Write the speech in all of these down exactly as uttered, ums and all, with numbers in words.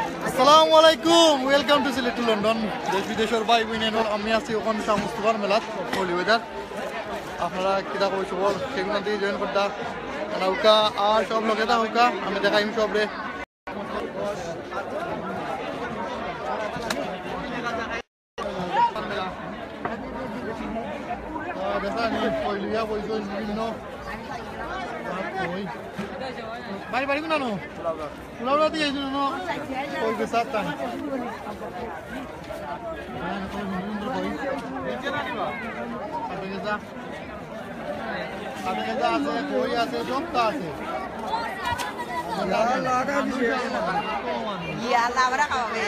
আসসালামু আলাইকুম, welcome to Sylhet to London. দেশ বিদেশর ভাই বইন এনর, আমি আছি অখন শাহ মুস্তফার মেলাত, হলি ওয়েদার। আপনারা কিতা খবর সবর, সেগুলো দিয়ে জয়েন করতা। নৌকা আর সব লোকে তা হৌকা, আমি দেখাইম সবরে। আহ, দেখা নি, কই লইয়া বইছইন বিভিন্ন। ওই। বাড়ি, বাড়ি কোন আনো? কুলাউড়া দিয়ে আইছইন না? কই গেছে আর তাই? হ্যাঁ, কই বিভিন্ন কই। সাথে গেছে। সাথে গেছে আছে, কই আছে, সবটা আছে। ইয়া আল্লাহ, আমরা খাওয়াবে।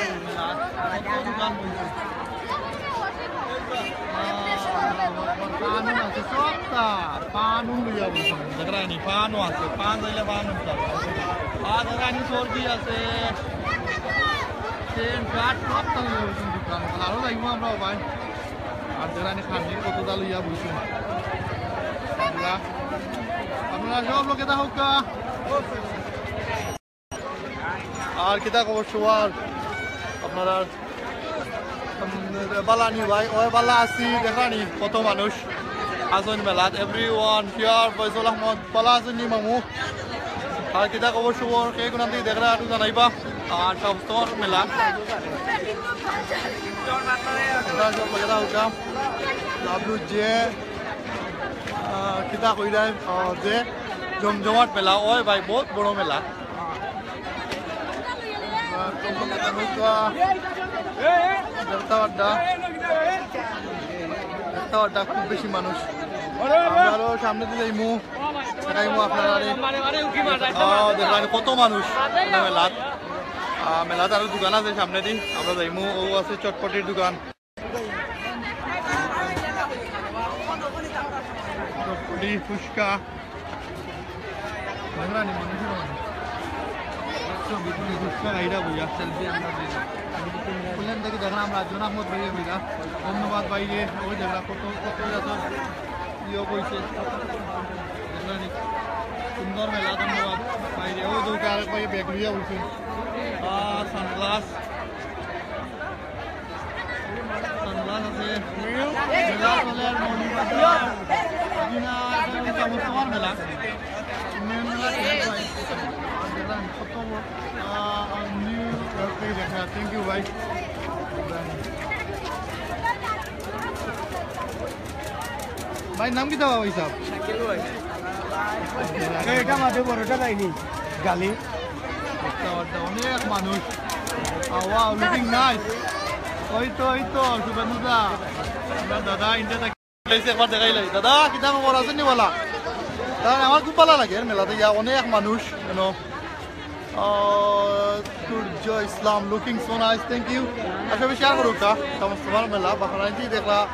পান আছে, সবটা। পান লইয়া বইছইন। দেখরা নি, পানও আছে। পান লইলে পান উঠা। আর দেখরা নি, সর্দি আছে। সেন্ট, গার্ড, সবটা লইয়া বইছইন দোকান। আরো যাইবো আমরা, ভাই। আর দেখরা নি, খানি কতটা লইয়া বইছইন। আমরা, আপনারা সব লোকে তা হৌকা। আর কিতা খবর সবার? আপনারা, উম, বালা নি ভাই? ওই বালা আছি, দেখরা নি কত মানুষ আছইন মেলাত। Everyone here, ফয়সল আহমদ, বালা আছইন নি মামু? আর কিতা খবর সবার? কে কোন দিকে দেখরা একটু জানাইবা। আর সব তোমার মেলা। এটা সব মেলা হইতাম। লাভলু যে, আহ, কিতা কইরা, আহ, যে জমজমাট মেলা, ওই ভাই বহুত বড় মেলা। দেখতা পাররা, দেখতা পাররা খুব বেশি মানুষ। আমরা আরো সামনে দিয়ে যাইমু, দেখাইমু আপনারারে। আহ, দেখরা নি কত মানুষ মেলাত। আহ, মেলাত আরো দোকান আছে সামনে দি, আমরা যাইমু। ও আছে চটপটির দোকান। চটপটি, ফুচকা। দেখরা নি মানুষের মানুষ। ফুচকা খাইরা বইয়া, সেলফি আমরা দিই। খুলেন দেখি, দেখরা আমরা জোন আহমদ ভাইয়া বইরা। ধন্যবাদ ভাইরে, ওই দেখরা কত, কত এত ইয়ে কইছে। দেখরা নি? সুন্দর মেলা, ধন্যবাদ ভাইরে। ওই দেখরা আরেক ভাইয়ে ব্যাগ লইয়া বইছে। আহ, সানগ্লাস। সানগ্লাস আছে। মেলা চলে আর মৌলভীবাজার। এদিনা একটা উল্টা মুস্তফার মেলা। মেন মেলা শেষ ভাই। আর দেখলাম কত বড়, আহ, নিউ ইয়র্ক থেকে দেখা। Thank you ভাই। ভাই, নাম কিতা ভাই সাহেব? শাকিল ভাই। এই, এটা মাঝে বড়টা যায়নি, গালি। আচ্ছা, আচ্ছা, অনেক মানুষ। আহ, wow, looking nice। ওই তো, ওই তো, শুভেন্দু দা। আমরা দাদা, ইন্ডিয়া থাকি। এই যে একবার দেখাই লাই। দাদা, কিতা খবর, আছেন নি বালা? দাদা, আমার খুব ভালা লাগে এর মেলাতে গিয়া, অনেক মানুষ, you know। Ah, Surya Islam, looking so nice, thank you। আসলে শেয়ার করুক তা, সমস্ত ভালো মেলা, বাহারাইনটি দেখলা,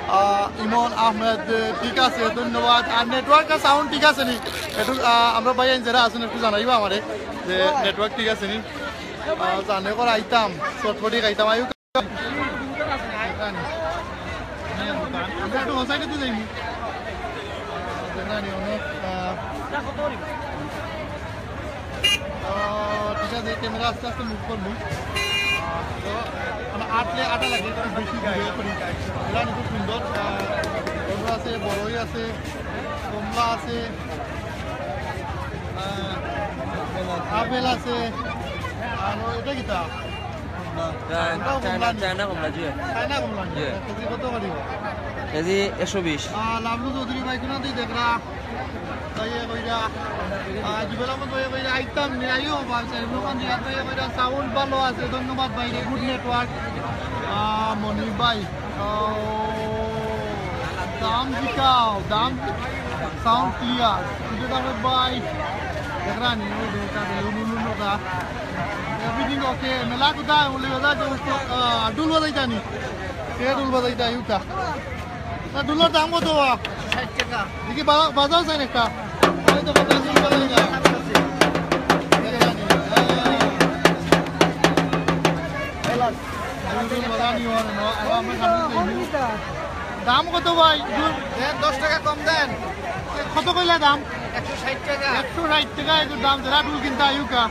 আহ, ইমন আহমেদ, ঠিক আছে, ধন্যবাদ। আর নেটওয়ার্ক আর সাউন্ড ঠিক আছে নি? একটু, আহ, আমরা ভাই যারা আছেন একটু জানাইবা আমারে যে নেটওয়ার্ক ঠিক আছে নি? আহ, জানে করে আইতাম, চটপটি খাইতাম, আইও। আমরা একটু ও সাইডে তো যাইনি। জানি অনেক, আহ, আহ, ঠিক আছে, ক্যামেরা আস্তে আস্তে মুভ করবো। আহ, তো, মানে, আটলে আটা লাগে, একটু বেশি ভিডিও করি। এরা খুব সুন্দর। আহ, কমলা আছে, বড়ই আছে, কমলা আছে, আহ, আপেল আছে, আর এটা কিতা? চায়না, চায়না, চায়না কমলা, জি। চায়না কমলা নি? জি। কেজি কত করি? কেজি একশো বিশ। আহ, লাভলু চৌধুরী ভাই, কোন দিকে দেখরা? ভাইয়ে কইরা, আহ, জুবেল আহমদ ভাইয়ে কইরা, আইতাম নি, আইও, বা, সে, লোকান জিয়া ভাইয়ে কইরা, সাউন্ড ভালো আছে, ধন্যবাদ ভাইরে, গুড নেটওয়ার্ক। আহ, মনির ভাই, আহ, দাম জিকাও, দাম, সাউন্ড ক্লিয়ার। সুজয় আহমদ ভাই, দেখরা নি, ওই যে, ওটা, ওই, ওই, ওই, ওটা। Everything okay। মেলা কোথায়? বলে, দাদা, যে, আহ, ঢুল বাজাইতা নি? কে ঢুল বাজাইতা, ইউতা? না, ঢুলর দাম কত বা? ষাট টাকা। দেখি, বা-, বাজাও চাই একটা। এই তো, বাজাও, ঢুল বাজাই না। ঢুল বাজানি হয় না। আর আমরা সামনে দেখি। দাম কত ভাই? ঢুল? দেন, দশ টাকা কম দেন। কত কইলা দাম? একশো ষাট টাকা। একশো ষাট টাকা এগুর দাম, যারা ঢুল কিনতে আইউকা।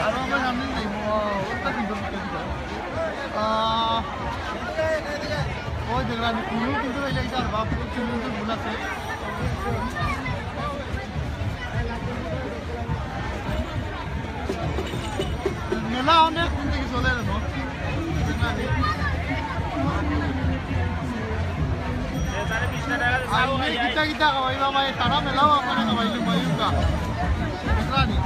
আর আমরা সামনে দেখি। ও, ওটা কিন্তু কুনু কিন্তু এই লাইটার বাপ, কুনু কিন্তু ভুল আছে। মেলা অনেক দিন থেকে চলে এলো। আর এই কিতা কিতা খাওয়াইবা ভাই, তারা মেলাও আপনারা খাওয়াইলো, ময়ূরকা। বুঝলানি?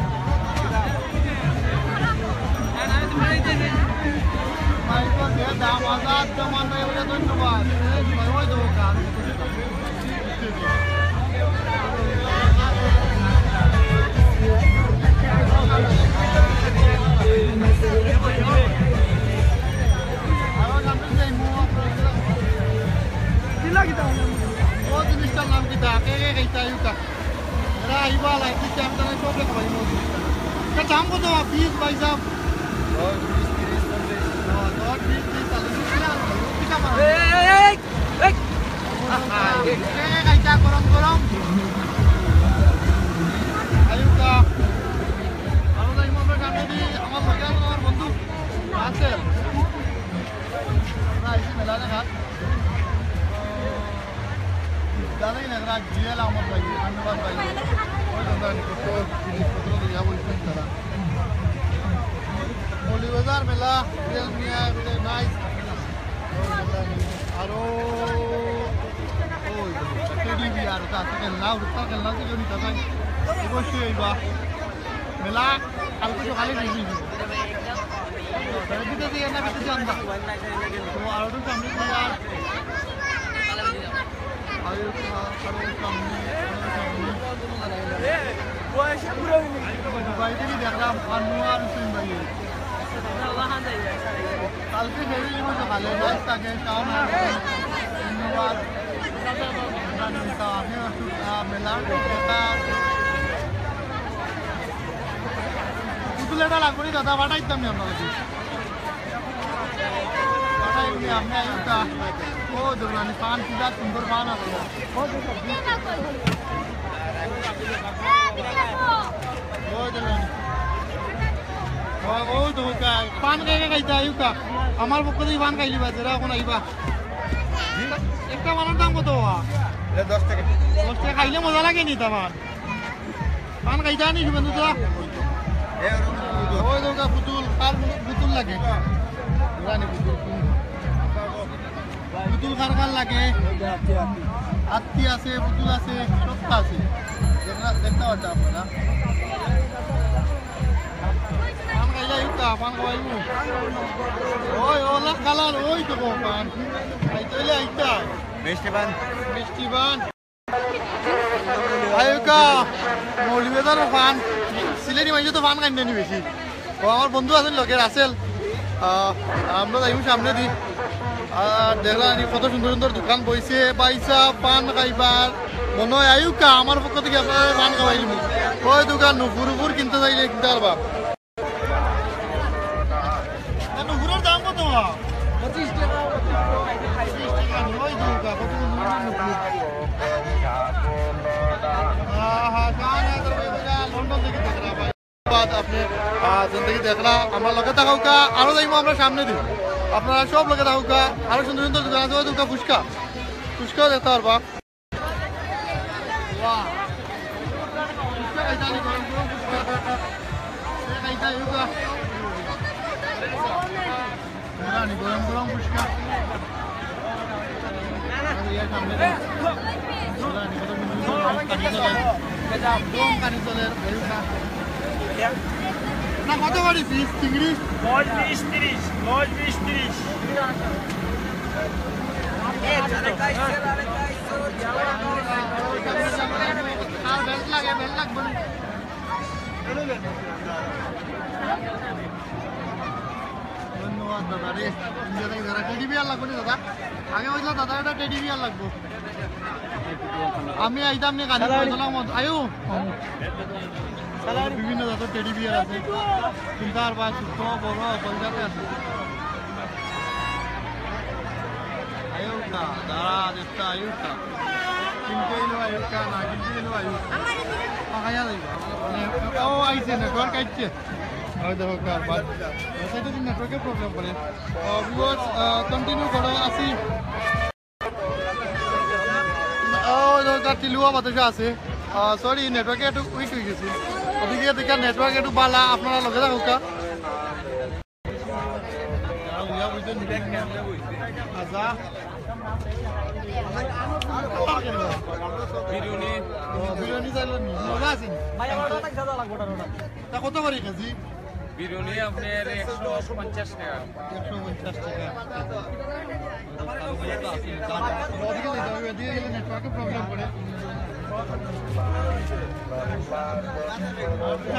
ভাই, তো যে দাম, হাজার দাম, আর ভাই, ওটা ধন্যবাদ। এই ভাই, ওই তো ওটা, আমি তো ও জিনিসটার নাম কিতা? কে কে খাইতা আইউক্কা? এরা আইবা, লাইট দিতে, আমি তাহলে সব লেখা ভাই, ও জিনিসটা। এটার দাম কত পিস, ভাই সাহেব? দশ, বিশ, তিরিশ, চল্লিশ। ও, দশ, বিশ, তিরিশ, চল্লিশ, কিতা পাওয়া যায়? এই, এই, এই। আহা, এই, এই, এই, এই, গরম, গরম। আইউক্কা। ভালো লাগবে, আমরা গান করি, আমার লগে আছে আমার বন্ধু রাসেল। আমরা আইছি মেলা দেখাত। জানি না, এরা গিয়ে আমার ভাই, ধন্যবাদ ভাই। ওই তো জানি, কত জিনিসপত্র দিয়া বলছেন তারা। মৌলভীবাজার মেলা, রিয়েল মিয়া, এগুলো নাইস। আরো ওই টেডি বিয়ার, ওটা আছে, খেলনা, ওটা খেলনা আছে, কেউ নিতে চায়? অবশ্যই আইবা। মেলা কালকে সকালে রেডি হইব। রেডিতে দিয়ে না, কিছু জানবা। তো আরো একটু সামনে দিয়ে আর আরো, আরো সামনে, আরো সামনে। দুবাই থেকে দেখলাম আনোয়ার হোসেন ভাই। কালকে ফেরি দিব সকালে, দশ তাকে, শাওন, ধন্যবাদ। আমি একটু, আহ, মেলার দেখা। পুতুল এটা লাগবো নি দাদা, পাঠাইতাম নি আপনার কাছে। পাঠাই উনি, আপনি আইতা। ও, দেখলাম, পান কি যা সুন্দর পান আছে। ও, দেখলাম। ও, ও, তো কা-, পান খাইতে খাইতে আইউক্কা। আমার পক্ষ থেকে পান খাইলিবা, যারা এখন আইবা। একটা পানের দাম কত বা? এটা দশ টাকা। দশ টাকা খাইলে মজা লাগে নি তা পান? পান খাইতা নি শুভেন্দু দা? এ, ওরকম পুতুল। ওই দেখো পুতুল, কার পুতুল লাগে? পুরানি পুতুল, কোন? পুতুল কার কার লাগে? আত্তি আছে, পুতুল আছে, সবটা আছে। দেখলা, দেখতে পাচ্ছেন আপনারা। পান খাইলে আইতা, পান খাওয়াইবো। ওই, ওলা কালার, ওই তো গো পান। খাইতে হইলে আইতা। মিষ্টি পান। মিষ্টি পান। আইউক্কা, মৌলভীবাজারর পান, সিলেটি মাইনষে তো পান খাইন না নি বেশি। ও আমার বন্ধু আছইন লগে, রাসেল। আহ, আমরা যাইমু সামনেদি। আর দেখলা নি কত সুন্দর সুন্দর দোকান বইছে, ভাইসাব পান খাইবার। মনে হয় আইউক্কা, আমার পক্ষ থেকে আপনারারে পান খাওয়াইলিমু। ওই দোকান নুপুর উপুর কিনতে চাইলে কিনতে পারবা। এ, নুপুরর দাম কত? পঁচিশ টাকা। পঁচিশ টাকা, ওই দেখো, কত সুন্দর নুপুর। আহা, কান একদম লন্ডন থেকে দেখরা ভাই। ধন্যবাদ আপনি, আহ, যেন থেকে দেখরা, আমার লগে থাকউক্কা, আরো যাইমু আমরা সামনেদি। আপনারা সব লগে থাকউক্কা, আরো সুন্দর সুন্দর দোকান আছে, ওই দেখউক্কা ফুচকা, ফুচকাও দেখতে পারবা। বাহ। ফুচকা খাইতা নি, গরম গরম ফুচকা। এ খাইতা, এগুলা। রানি গরম গরম ফুচকা। আর ইয়ার সামনে রানি গরম গরম ফুচকা, কানি চলে। দম কানি চলে, এগুলা। না, কত করি পিস চিংড়ি? দশ, বিশ, তিরিশ, দশ, বিশ, তিরিশ। আর বেল্ট লাগে, বেল্ট লাগবো না। ধন্যবাদ দাদা রে। ইন্ডিয়া থেকে দাদা, টেডি বিয়ার লাগবো না দাদা? আগে কইছিল দাদা, এটা টেডি বিয়ার লাগবো। আমি আইতাম নি গাড়ি, পয়সা লাগবো। আয়ু। বিভিন্ন জাতর টেডি বিয়ার আছে। চিন্তার বা ছোট, বড়, সকল জাতে আছে। আয়ুকা, দাঁড়া, দেখতে আয়ুকা। কিনতে এলো আয়ুকা, না কিনতে এলো আয়ুকা। পাকাইয়া যাইবা। মানে, ও আইছে, নেটওয়ার্ক আইছে। ওই দেখো কার বাদ। ওই সাইডে network-এ problem করে। আহ, viewers, আহ, continue করো, আসি। টিলুয়া বাতাসে আছে। সরি, নেটওয়ার্কে একটু উইক হয়ে গেছে। ওদিকে দেখে নেটওয়ার্ক একটু বালা, আপনারা লগে থাকুকা। আচ্ছা। বিরিয়ানি। ও, বিরিয়ানি চাইলো নি? মজা আছে নি? ভাই, আমার ওটা তাই সাদা লাগবো, ওটা, ওটা। তা কত করে কেজি? বিরিয়ানি আপনার একশো পঞ্চাশ টাকা। একশো পঞ্চাশ টাকা। ওদিকে যেতে হবে, ওদিকে গেলে নেটওয়ার্কে প্রবলেম করে।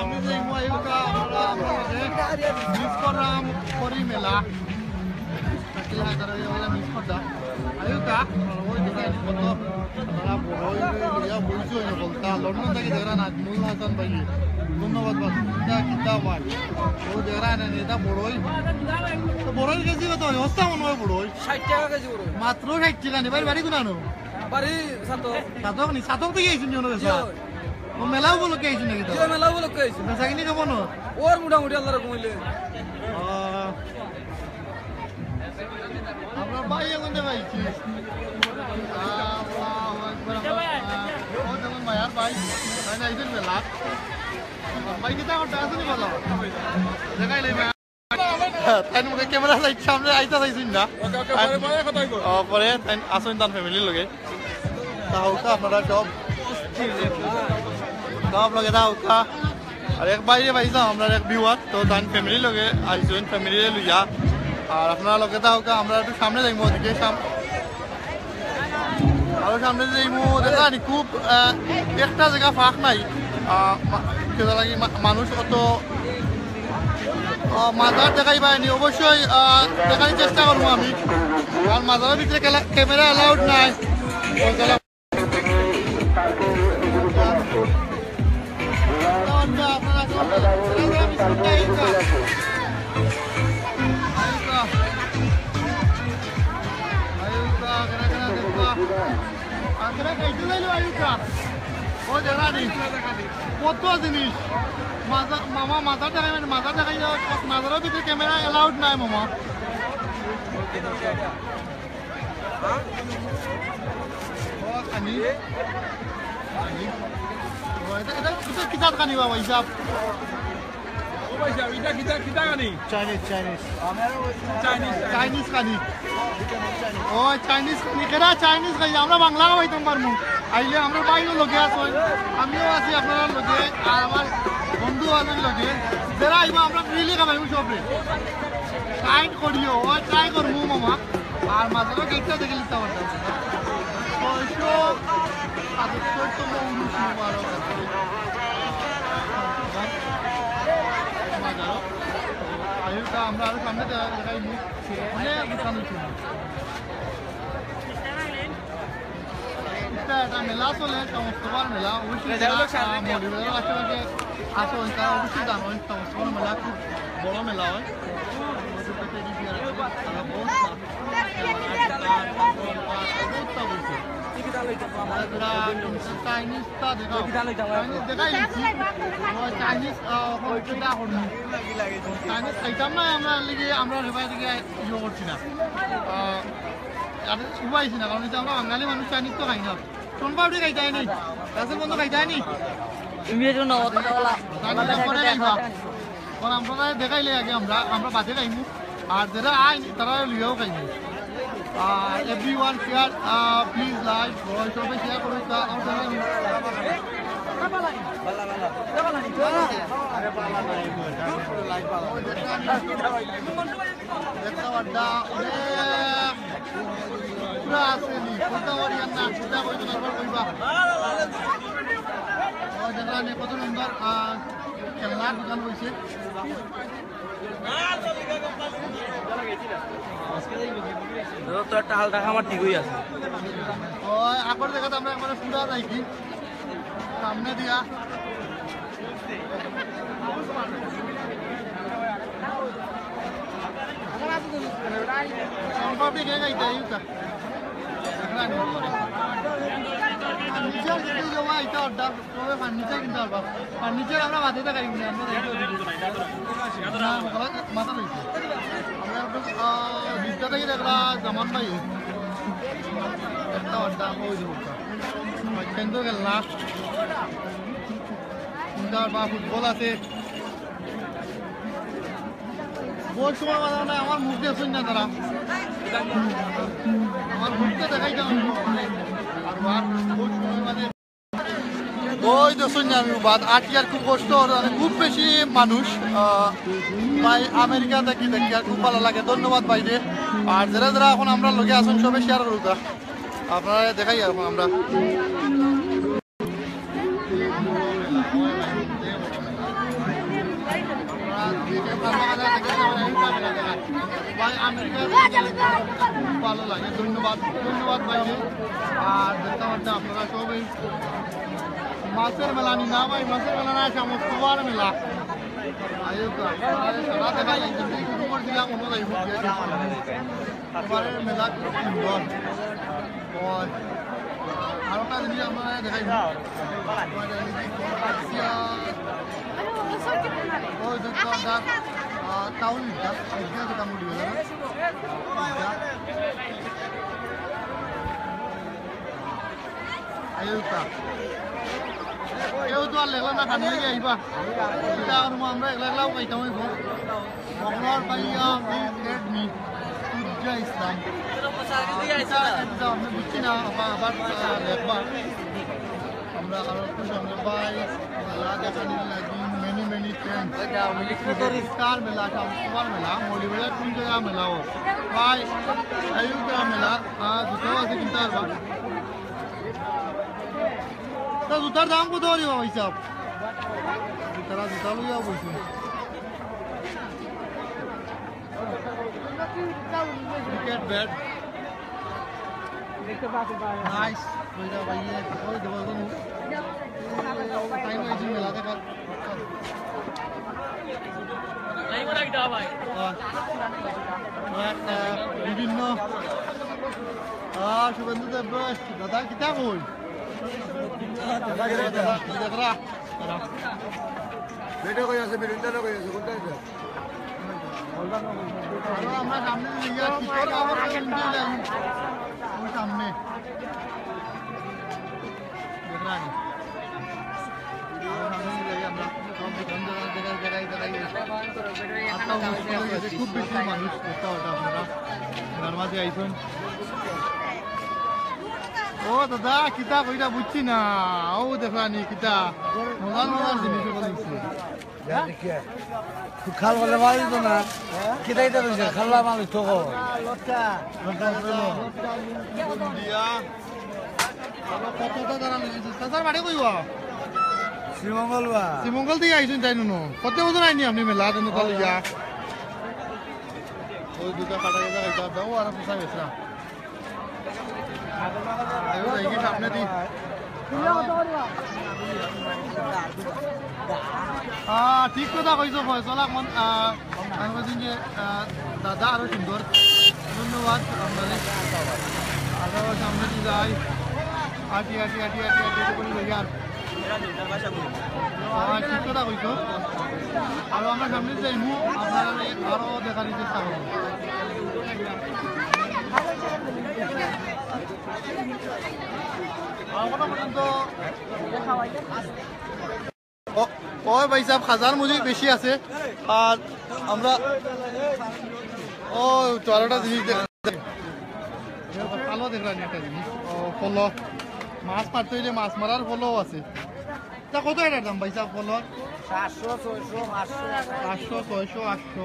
আমি যে ইমু আইউকা, আমরা, আমরা যে মিস করলাম করি মেলা। কাকিলা হায়দার ওই, ওই মিস করলাম। আইউকা, ওই দেখেন কত, আমরা বড় ওই, ওই, ইয়া বইছে ওই বলতা, লন্ডন থেকে দেখরা না, নুরুল হাসান ভাই। ধন্যবাদ ভাই। কিতা, কিতা ভাই। ও দেখরা না, এটা বড়ই। তো বড়ই কেজি কত হয়? হস্তা মনে হয় বড়ই। ষাট টাকা কেজি বড়ই। মাত্র ষাট টাকা নি ভাই, বাড়ি কোনানো? বাড়ি সাতক। সাতক নি, সাতক থেকে আইছুন নি ওনার জি কাছে? অয়। ও মেলা উপলক্ষে আইছুন নাকি তো? জি, মেলা উপলক্ষে আইছি। বেচা কিনি কেমন অয়? ওর মোটামুটি আল্লাহর হুকুম অইলে। ও। আমরা ভাই এখন দেখাইছি। আল্লাহু আকবার, আল্লাহু আকবার। ও যেমন ভাই আর ভাই, ভাই না, এই দিন মেলা। ভাই কিতা করতে আসুনি বলো? দেখাই নেই ভাই। তাই মুখে ক্যামেরা লাইট সামনে আইতা চাইছুন না। ওকে, ওকে, পরে, পরে কথা কইবো। ও, পরে তাই আসুন তান ফ্যামিলির লগে। তা হোক আপনারা সব, সব লগে তা হোক। আর এক বাইরে পাইছাম আমরা এক ভিউয়ার, তো তান ফ্যামিলির লগে আইছুন, ফ্যামিলি লইয়া। আর আপনারা লগে তা হোক, আমরা একটু সামনে যাইমু, ওদিকে সাম-, আরো সামনে যে ইমু দেখা নি খুব, আহ, একটা জায়গা ফাঁক নাই। আহ, মা-, কেউ লাগি মা-, মানুষ অত, আহ, মাজার দেখাই পায়নি। অবশ্যই, আহ, দেখার চেষ্টা করবো আমি। আর মাজারের ভিতরে ক্যালা-, ক্যামেরা অ্যালাউড নাই। ওই ক্যালা-, আঙ্কেরা খাইতে চাইলো আইউকা। ও জানা নি? কত জিনিস। মাজা-, মামা মাজার দেখাই, মানে মাজার দেখাই যাওয়া, মাজারের ভিতরে ক্যামেরা অ্যালাউড নাই মামা। ও খানি। খানি। ও, এটা, এটা, এটা কিতার খানি বাবা, হিসাব? ও ভাই সাহেব, ইটা কিতা, কিতা খানি? Chinese, Chinese. Chinese, Chinese. Chinese খানি। ও, চাইনিজ খানি। কেরা চাইনিজ খাই? আমরা বাংলা খাইতাম পারমু। আইলে আমরা ভাইও লগে আছইন, আমিও আছি আপনারার লগে, আর আমার বন্ধু আছইন লগে। যেরা আইবা আমরা ফ্রিলি খাবাইমু সবরে। ট্রাই করিও, ও ট্রাই করমু মামা। আর মাত্র গেটটা দেখে নিতে পারতাম। ছয়শো সাতাত্তরতম উরুস মুবারক। আইউকা, আমরা আরো সামনে দেখা-, দেখাইমু। অনেক দোকান হইছে। এটা একটা মেলা চলে, সমস্তবার মেলা। অবশ্যই যারা, আহ, মৌলভীবাজারের আশেপাশে আছো, তারা অবশ্যই জানো, সমস্তবার মেলা খুব বড় মেলা হয়। টেডি বিয়ার আছে, তারা বহুত চাইনিজটা দেখা, চাইনিজ দেখাই দিচ্ছি। ও চাইনিজ, আহ, এখন কিতা করবো? চাইনিজ খাইতাম না, আমরা লিগে, আমরা রেবাই দিকে ইয়ে করছি না। আহ, আর উবাইছি না, কারণ হচ্ছে আমরা বাঙালি মানুষ, চাইনিজ তো খাই না। সোনপাপড়ি খাইতে হয়নি, রাসেল বন্ধু খাইতে হয়নি। তুমি একটু নগদ টাকাওয়ালা। চাইনিজ পরে খাইবা। কারণ আমরা দেখাইলে আগে আমরা, আমরা বাদে খাইমু। আর যারা আইন, তারা লিয়াও খাইনি। আহ, everyone share, ah, please like, সবাই share করুন। দেখতে পারতা, অনেক পুরা আছে নি, কোনটা বাড়ি আর না, সেটা বলতে পারবো, কইবা। ও, দেখলাম, কত সুন্দর, আহ, খেলনার দোকান রয়েছে। তো একটা হালকা খামার ঠিকই আছে। ও, এখন দেখাতে আমরা একবারে পুরা যাই কি? সামনে দিয়া। সম্ভব দেখে যাইতে, এই তো। আর নিচে আর যদি যাওয়া, এটা অর্ডার। তবে ফার্নিচার কিনতে পারবা। ফার্নিচার আমরা বাদে দেখাই, আমরা দেখি ওদিকে। না, মাথা, মাথা লইছে। আমরা একটু, আহ, বিদ্যা থেকে দেখলা জামান ভাই। একটা অর্ডার, ওই যে বলতাম। সেন্দ্র খেলনা, ইন্টার বা ফুটবল আছে। বহুত সময় বাজার নাই, আমার মুখ দেখছইন না তারা। আমার মুখটা দেখাই দাও। আর বার বহুত সময় বাদে। ওই দেখছইন না, আমি বাদ আটি আর খুব কষ্ট হয়, মানে খুব বেশি মানুষ। আহ, ভাই আমেরিকা থাকি দেখি আর খুব ভালা লাগে। ধন্যবাদ ভাইরে। আর যারা যারা এখন আমরার লগে আছইন সবে শেয়ার করুক্কা। আপনারারে দেখাই এখন আমরা। ভাই, আমেরিকা ভালো লাগে, ধন্যবাদ, ধন্যবাদ ভাই। আর দেখতে পাচ্ছেন আপনারা সবই মাছের মেলা নি না ভাই, মাছের মেলা না, সমুদ্র মেলা। আইও তো, আপনারা সারা দেখা যায়, কিন্তু শুরু করে দিলাম, অন্য যাইব। এবারে মেলা খুব সুন্দর। আর আরেকটা জিনিস আপনারা দেখাই। ওই দেখো, আহ, তাউল, ইটা যেটা মুড়ি বাজার। আইও তা। কেউ তো আর লেখলা না, খানি লাগি আইবা। ইটা আর আমরা একলা একলাও খাইতাম অইব। মগলার ভাইয়া, please add me. সূর্যা ইসলাম। ইটা, ইটা আমি বুঝছি না, আবার, আবার, আহ, লেখবা। আমরা আরো একটু সামনে ভাই, মেলা দেখানির লাগি, many, many thanks। কার মেলা, কার মেলা, মৌলভীবাজার কোন জায়গা মেলা ও? ভাই, আইও তা মেলা, আহ, জুতাও আছে কিনতে পারবা। তা জুতার দাম কত করি বা ভাই সাহেব? জুতারা জুতা লইয়া বইছে। Cricket bat. Nice. ওইটা ভাই, ওই দেখো, ওই দেখো। Time হয়েছে মেলা দেখার। আর, আর একটা বিভিন্ন, আহ, শুভেন্দু দেব, দাদা, কিতা কই? দাদা, দাদা, দাদা। বেটা কই আছে? বিরিন্দাটা কই আছে? কোনটা আছে? আরো আমরা সামনে দিয়ে যাই, কি করে আবার সামনে দিয়ে যাই? ওই সামনে। দেখলাম। আরো সামনে দিয়ে যাই আমরা। সব দোকান দেখাই, দেখাই, দেখাই, দেখাই। আটটা উনিশ হয়ে গেছে, খুব বেশি মানুষ, দেখতে পাচ্ছেন আপনারা। তার মাঝে আইসন। ও দাদা, কিতা কইরা বুঝছি না। ও দেখলানি কিতা। মজার মজার জিনিস ওখানে দিচ্ছে। তুই খাল বলে মারি তো না। কিতাই তো রইছে, খাল্লা মানুষ তো কো। লটকা। লটকা ছিল। দিয়া। কতটা তারা লইছে। চাচার বাড়ি কইবা? শ্রীমঙ্গল বা। শ্রীমঙ্গল থেকে আইছুন তাই নুনো। কত বছর আইনি আপনি মেলা, তুমি তাহলে যা। ওই দুটা কাটা গেছে, এটা দাও, আর পোষা গেছে না। আইও, দেখি সামনে দি। হ্যাঁ, ঠিক কথা কইছো ফয়সল। এখন, আহ, আমি কইছি যে, আহ, দাদা আরো সুন্দর। ধন্যবাদ আপনাদের। আরো সামনে দি যাই। আটি, আটি, আটি, আটি, আটি, আটি করে যাই আর। হ্যাঁ, ঠিক কথা কইছো। আরো আমরা সামনে যাইমু, আপনারা আরো দেখার চেষ্টা করবো। এখনো পর্যন্ত ও, ও ভাই সাহেব, খাজার মজুরি বেশি আছে। আর আমরা, ও, তো আরো একটা জিনিস দেখ-, ভালো দেখলাম একটা জিনিস। ও, পলো। মাছ মারতে হইলে মাছ মারার পলো আছে। তা কত এটার দাম ভাই সাহেব, পলো? সাতশো, ছয়শো, পাঁচশো। পাঁচশো, ছয়শো, আটশো।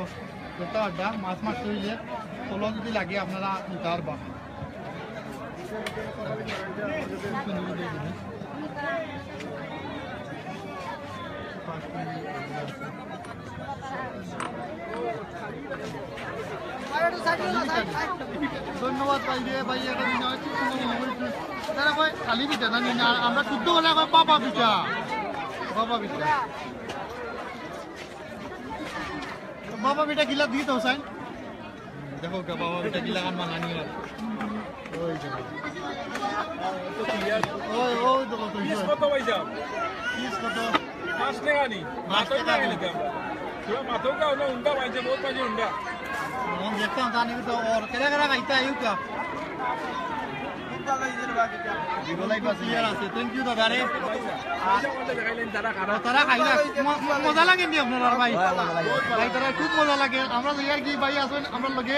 কত আড্ডা? মাছ মারতে হইলে পলো যদি লাগে আপনারা নিতে পারবা। ধন্যবাদ ভাই রে, ভাই, একটা দিন হয়, খুব সুন্দর মনে হয়েছে। তারা কয় খালি পিঠা না, নিন, আর আমরা শুদ্ধ বলে কয় বাবা পিঠা, বাবা পিঠা। বাবা পিঠা কিলা দিয়ে দাও, সাইন। দেখো গা, বাবা পিঠা কিলা খান বানানি হয়। ওই দেখো। ওই, ওই দেখো, তো পিস কত ভাই সাহেব? পিস কত? পাঁচ টাকা নি? পাঁচ টাকা নি। তোরা মাথাও খাও না, উন্ডা পাইছে, বহুত পাইছে উন্ডা। এখন দেখতাম, তা নাকি তো ওর কেনা কেনা খাইতে আইও কা। Clear আছে। Thank you দাদা রে। তারা খাইলা। ম-, ম-, মজা লাগে নি আপনারার ভাই? ভাই, তারা খুব মজা লাগে। আমরা লইয়ার কি ভাই আছইন আমরার লগে?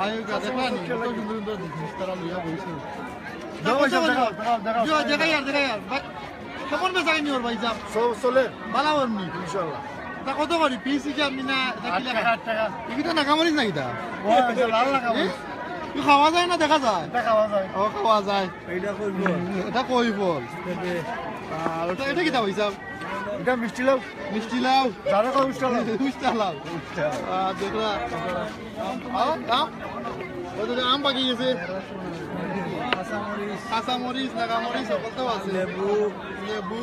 আয় গা, দেখো নি, কত সুন্দর সুন্দর জিনিস তারা লইয়া বইছে। দেখাও, দেখাও, দেখাও, দেখাও। দেখাই আর, দেখাই আর। ভাই, কেমন বেচা কিনি ওর ভাই সাহেব? সব চলে। ভালা ওর নি? ইনশাআল্লাহ। তা কত করি? পিস হিসাব নি না? এটা কি আট লেখা? টাকা, আট টাকা। এগুলো নাগামরিচ নাকি তা? ও, এটা লাল নাগামরিচ। এ? এ খাওয়া যায় না দেখা যায়? এটা খাওয়া যায়। ও, খাওয়া যায়। এটা কই ফল? হুম, এটা কই ফল? এটা কি? আর ওটা, এটা কিতা ভাই সাহেব? এটা মিষ্টি লাউ। মিষ্টি লাউ। যারা কয় মিষ্টি লাউ। মিষ্টি লাউ। মিষ্টি লাউ। আহ, দেখলা? আও, আও। ওই যে আম পাকি গেছে। কাঁচা মরিচ, নাগা মরিচ, সকল তো আছে। লেবু। লেবু।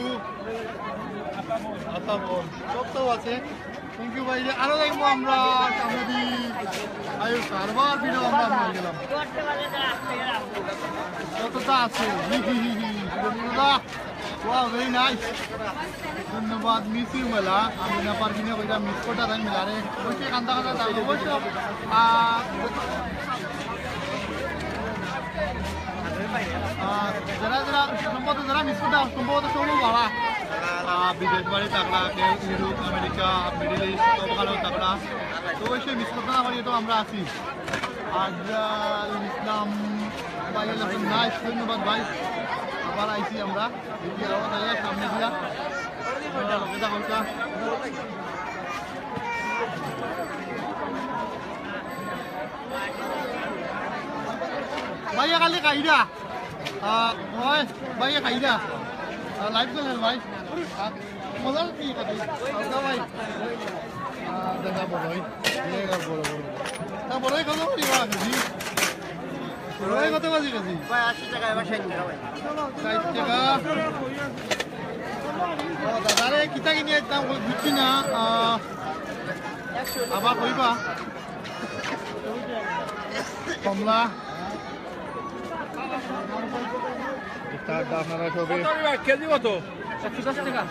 আতা ফল, সব তো আছে। Thank you ভাই, আরো দেখবো আমরা সামনে দি। আয়ো, কারবার ভিডিও আমরা নিয়ে গেলাম। কতটা আছে? হি, হি, হি, হি। Wow, very nice। ধন্যবাদ, মিস ইউ মেলা। আমি না পারবি না, ওইটা মিস করতে তাই মেলা রে। অবশ্যই কান্দা কান্দা যাবো, অবশ্য। আহ, আহ, যারা, যারা সম্ভবত, যারা মিস করতে, সম্ভবত সৌরভ বাবা। আহ, বিদেশ বাড়ি থাকলা, কেউ ইউরোপ, আমেরিকা, মিডল ইস্ট, সবখানেও থাকলা। তো অবশ্যই মিস করতে না পারি, তো আমরা আছি। আজরাল ইসলাম ভাই, আল্লাহ হাফেজ, নাইস, ধন্যবাদ ভাই। আবার আইছি আমরা, দেখি আরো জায়গায় সামনে দিয়া। আপনারা লগে থাকুন। ভাইয়া খালি খাইরা। আহ, হয়, ভাইয়া খাইরা। আহ, লাইভ চলে ভাই। আহ, মজা কি খাবি? হালকা ভাই। আহ, দাদা বড়ই। এই এবার বড় বড়। তা বড়ই কত করি বা কেজি? বড়ই কত বাজি কেজি? ভাই, আশি টাকা, এবার ষাট টাকা ভাই। ষাট টাকা। ও, দাদা রে, কিতা কিনি একদম বুঝছি না। আহ, আবার কইবা। কমলা। ইফতার দা আপনারা সবে। কত রে ভাই? কেজি কত? একশো দশ টাকা।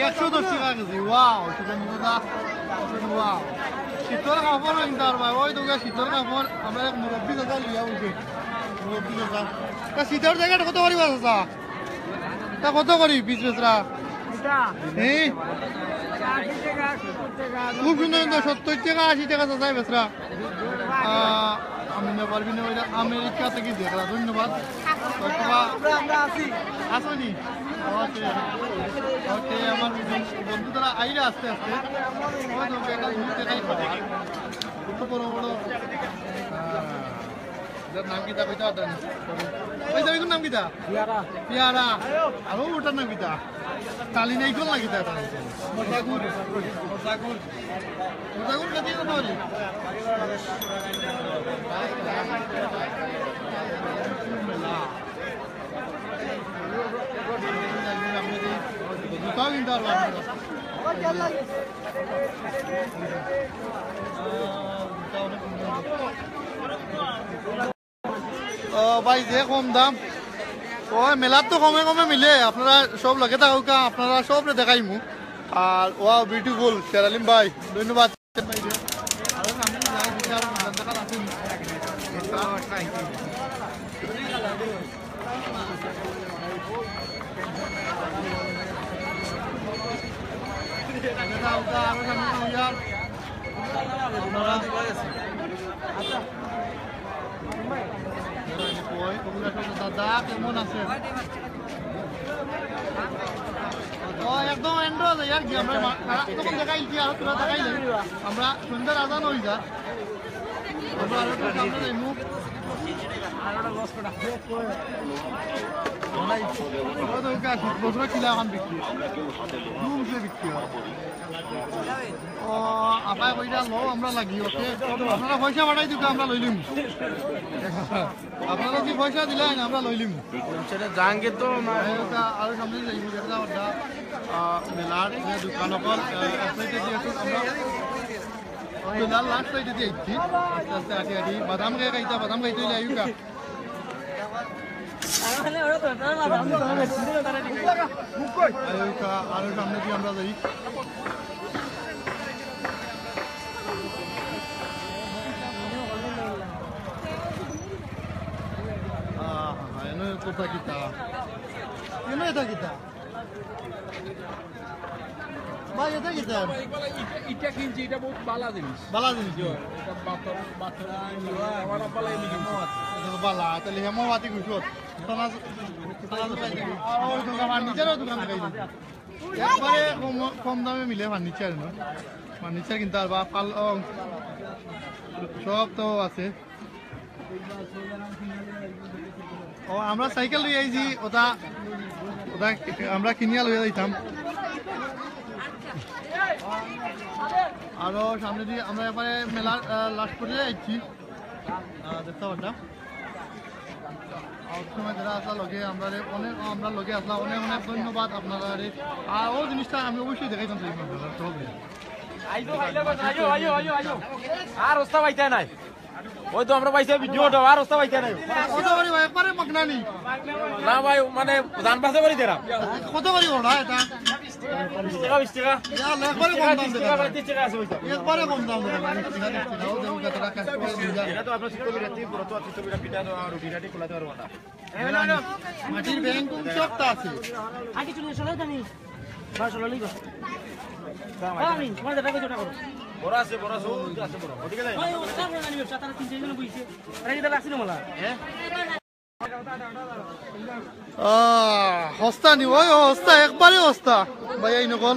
একশো দশ টাকা কেজি। Wow, সেটা নিয়ে দা। Wow। শীতর কাপড় আনতে পারবা। ওই তো গা শীতর কাপড়। আমরা এক মুরব্বী দাদা লিয়া উঠে। মুরব্বী দাদা। তা শীতর জ্যাকেট কত করি বাস আছে? তা কত করি পিস বেচরা? এটা? হ্যাঁ? আশি টাকা, সত্তর টাকা, খুব সুন্দর সুন্দর, সত্তর টাকা, আশি টাকা চাচাই বেচরা। আহ, আমি না পারবি না, ওইটা আমেরিকা থেকে দেখলা, ধন্যবাদ। তো তোমরা আমরা, আমরা আছি। আসো নি? ওকে, ওকে, আমার বন্ধু তারা আইরা আস্তে আস্তে। ওই তো একটা জিনিস দেখাই খাওয়া। কত বড় বড়, আহ, এটার নাম কিতা কইতে পারতাম না। ওই যে ওইগুলোর নাম কিতা? পেয়ারা। পেয়ারা। আর ও ওটার নাম কিতা? কালি নাইকল না কিতা? মজাগুর। মজাগুর। মজাগুর খেতে কত করি? জুতাও কিনতে পারলাম না। ও ভাই, যে কম দাম। ও, মেলাত তো কমে কমে মিলে, আপনারা সব লগে থাকউক্কা, আপনারা সবরে দেখাইমু। আর wow, beautiful, শের আলিম ভাই, ধন্যবাদ। দাদা, কেমন আছেন? ও, একদম এন্ড হয়ে যায় আর কি। আমরা মা-, তারা তখন দেখাইছি, আর তোরা দেখাইলে। আমরা সন্ধ্যার আজান হয়ে যায়। আমরা আরো একটু সামনে যাইমু। ও তো ওকে আসি, বছর কিলা এখন বিক্রি। ঘুম সে বিক্রি হয়। ও, আপায় কইরা লো, আমরা লাগি, ওকে। আপনারা পয়সা পাঠাই দিবা, আমরা লইলিমু। আপনারা যদি পয়সা দিলেন, আমরা লইলিমু। সেটা জাহাঙ্গীর তো না। এই ওটা আরো সামনে যাইবো, যেটা ওটা, আহ, মেলার যে দোকান অকল, আহ, এক সাইডে দিয়ে একটু আমরা, মেলার লাস্ট সাইডে দিয়ে আইছি। আস্তে আস্তে আটি আটি বাদাম খাই খাইতা, বাদাম খাইতে হইলে আইউক্কা। আইউক্কা, আরো সামনে দিয়ে আমরা যাই। এটা কিতা? কেন এটা কিতা? ভাই, এটা কিতা? ইটা, ইটা কিনছি, ইটা বহুত বালা জিনিস। বালা জিনিস। ইটা বাথরুম, বাথরুম, আমার বালা জিনিস। এটা তো বালা, তাহলে হেমো বাতি খুশি হত। তালা, তালা তো পাই যাবে। আর ওই দোকান, ফার্নিচারও দোকান দেখাই দিবি। একবারে কম, কম দামে মিলে ফার্নিচার, না? ফার্নিচার কিনতে পারবা, পালং, সব তো আছে। ও, আমরা সাইকেল লই আইছি, ওটা, ওটা আমরা কিনিয়া লইয়া যাইতাম। আরো সামনে দিয়ে আমরা এবারে মেলার, আহ, লাস্ট পর্যায়ে আইছি। আহ, দেখতে পারতাম। আর সময় যারা আসলা লগে, আমরা অনেক, আমরা লগে আসলা, অনেক অনেক ধন্যবাদ আপনারা। আর ও জিনিসটা আমি অবশ্যই দেখাইতাম চাই আপনারা সব। আইও, আইও, আইও, আইও, আইও। আর রাস্তা পাইতে নাই। ওই তো আমরা পাইছি ভিডিওটা, আর রাস্তা পাইতে নাই। কত করি ভাই, একবারে মাগনা নি? না ভাই, মানে, জান বাঁচা করি দেরাম। কত করি ওটা এটা? বিশ টাকা, বিশ টাকা। ইয়া, একবারে কম দাম বিশ টাকা, দেখা। বিশ টাকা আছে ওইটা। একবারে কম দাম দেখা। বিশ টাকা, বিশ টাকা। ও দেখো কত টাকা। এটা তো আপনার চিত্ত বিরাট, পুরো তো চিত্ত বিরাট পিঠা তো আর রুটি রাটি খোলা তো আর ওটা। মাটির ব্যাংক কোন শক্ত আছে? আগে চলে এসো, দামি। বারোশো লইবা। আমি তোমার দেখা করছি, ওটা করো। বড় আছে, বড় আছে, ও আছে বড়। ওদিকে যাই। ওই, ও, তার মানে ব্যবসা, তারা তিন চারজন বইছে। তারা কি তাহলে আসছিল মালা? হ্যাঁ? আহ, হস্তা নি, ওই হস্তা, একবারে হস্তা। ভাই, এই নকল।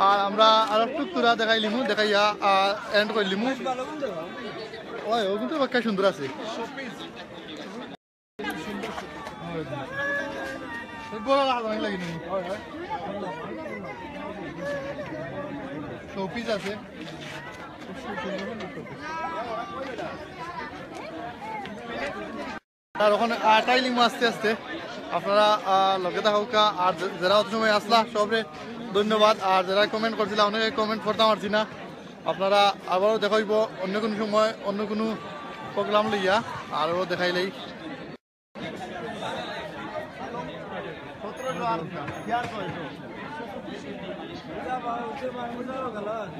আর আমরা আর একটু তুরা দেখাইলিমু, দেখাইয়া, আহ, এন্ড করলিমু। ওই, ওগুলো তো বাক্কা সুন্দর আছে। এই বড় লাগা লাগে নি? শোপিস আছে। আর ওখানে আটাই লিমু আস্তে আস্তে। আপনারা, আহ, লগে থাকুকা। আর যে-, যারা অত সময় আসলা, সবরে ধন্যবাদ। আর যারা কমেন্ট করছিলা, অনেকে কমেন্ট করতাম পারছি না। আপনারা আবারও দেখা হইব অন্য কোনো সময়, অন্য কোনো প্রোগ্রাম লইয়া। আরও দেখাইলেই।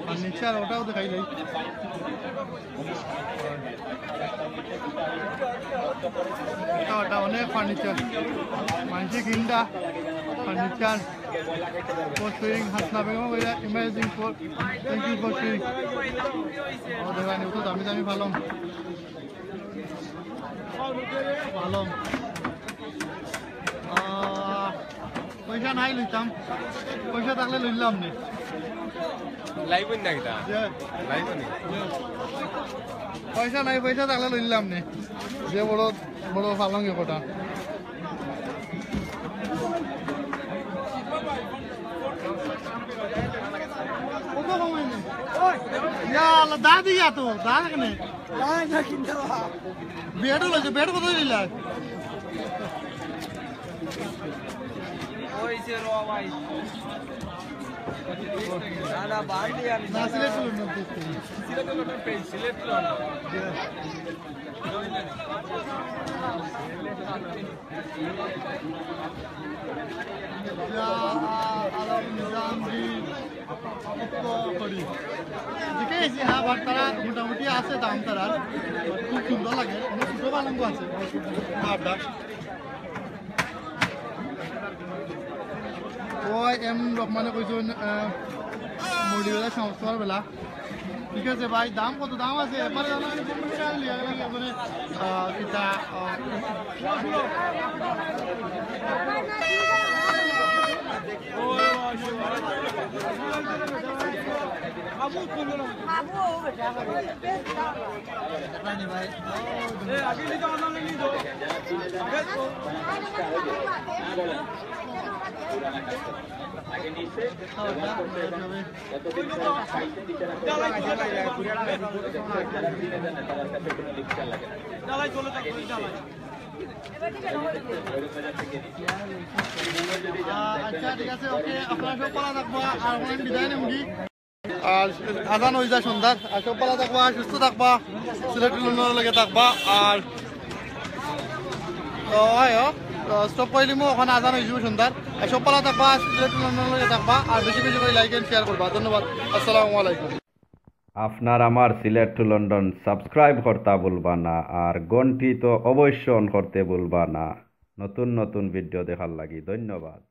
ফার্নিচার ওটাও দেখাইলেই। ওটা, ওটা অনেক ফার্নিচার। মানসি কিনটা furniture. For sharing, Hasna Begum, amazing for, thank you for sharing। ও দেখেন, এত দামি দামি পালং। পালং। আহ, পয়সা নাই লইতাম, পয়সা থাকলে লইলাম নে। লাইভ না কিতা? যে লাইভ নি? পয়সা নাই, পয়সা থাকলে লইলাম নে। যে বড় বড় পালং একটা। কত কমাইনি? ইয়া আল্লাহ, দা দিয়া তো, দা কেনে? না, না, কিনতে হবে। বেডও লইছে, বেড কত দিলা? ওই যে র ভাই। না, না, বাদ দিয়ে আমি। না, সিলেট করুন না, please। সিলেট করুন না, please, সিলেট করুন না। ইয়া আলম নিজাম জি। করি। দেখে এসে, হ্যাঁ, বাট তারা মোটামুটি আছে দাম তারার। খুব সুন্দর লাগে। অনেক ছোট পালঙ্গ আছে। আড্ডা। ও এম রহমানে কইছেন, আহ, মৌলভীবাজার সংস্কার বেলা। ঠিক আছে ভাই, দাম কত দাম আছে? এবারে জানো আমি কোন বিষয়ে লিয়া গেলাম কি ওখানে, আহ, কিতা, আহ, আহ, আচ্ছা, ঠিক আছে, ওকে, আপনারা সব ভালা থাকবা, আর ওখানে বিদায় নেবো কি? আর আজান হয়ে যায় সন্ধ্যার, আর সব ভালা থাকবা, সুস্থ থাকবা, সিলেট লন্ডনের লগে থাকবা, আর তো হয়, ও, তো স্টপ করিলিমু, ওখানে আজান হয়ে যাবো সন্ধ্যার, আর সব ভালা থাকবা, সিলেট লন্ডনের লগে থাকবা, আর বেশি বেশি করে like and share করবা। ধন্যবাদ, আসসালামু আলাইকুম। আপনার আমার সিলেট টু লন্ডন সাবস্ক্রাইব করতা ভুলবা না, আর ঘন্টি তো অবশ্য অন করতে ভুলবা না। নতুন নতুন ভিডিও দেখার লাগি। ধন্যবাদ।